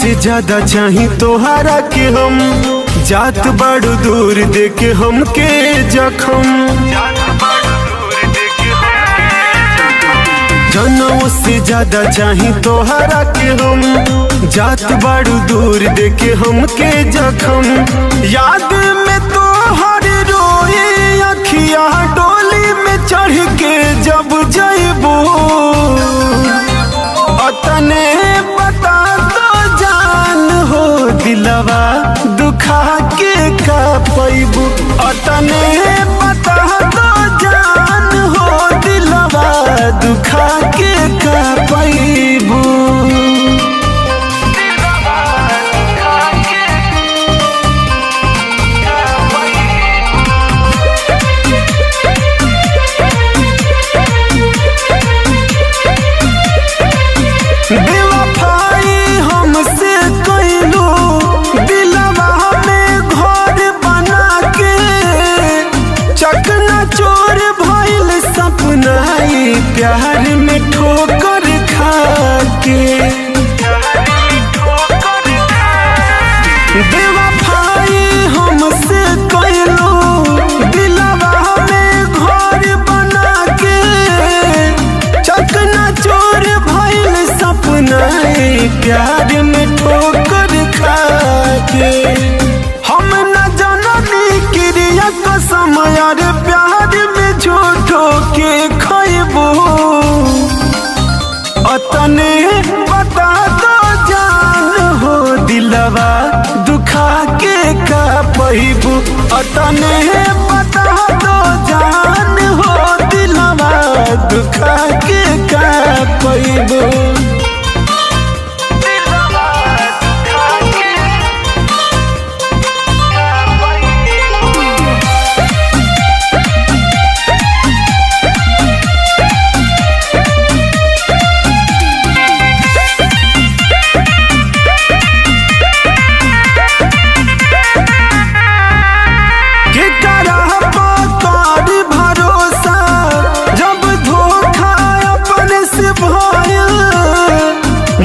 से ज्यादा चाही तोहारा के हम, जात बड़ दूर देके हमके जखम। जनों से ज्यादा चाही तोहारा के हम, जात बड़ दूर देके हमके जखम। याद में तोहर रोए अखिया डोली में चढ़ के जब जइबू, अतने बता दो जान हो दिलवा दुखा के का पैबू। अतने बता दो जान हो दिलवा दुखा के का पैबू। बेवफाई हमसे कइलू दिलवा में घर बना के, चकना चोर भइल सपना प्यार में ठोकर खा के। बेवफाई हमसे कइलू दिलवा में घर बना के, चकना चोर भइल सपना प्यार में ठोकर खा के। हम न जननी क्रिया कसम यार प्यार में झूठो के खइबू। अतने बता दो जान हो दिलवा दुखा के का पैबू। अतने बता दो जान हो दिलवा दुखा के का पैबू। भरोसा जब धोखा अपने से भइल,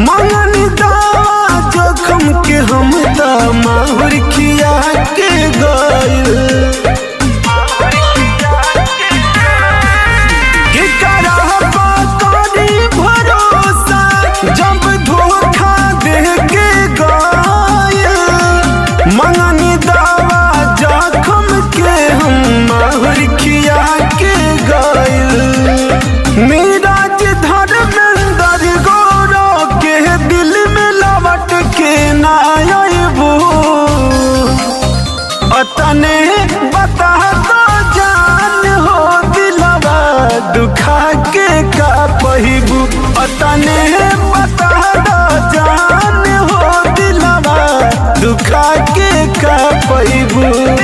मंगनी दावा जोखम के हम त माहुर खिया के गइल। भरोसा जब धोखा दे के गइल, मंगनी दावा जखम के हम माहुर खिया के गइल। नीरज धर्मेंद्र गौरव के दिल में लौट के ना अइबू। अतने बता दो जान हो दिलवा दुखा के का पहिबू। अतने बता दो जान हो दिलवा दुखा के का पहिबू।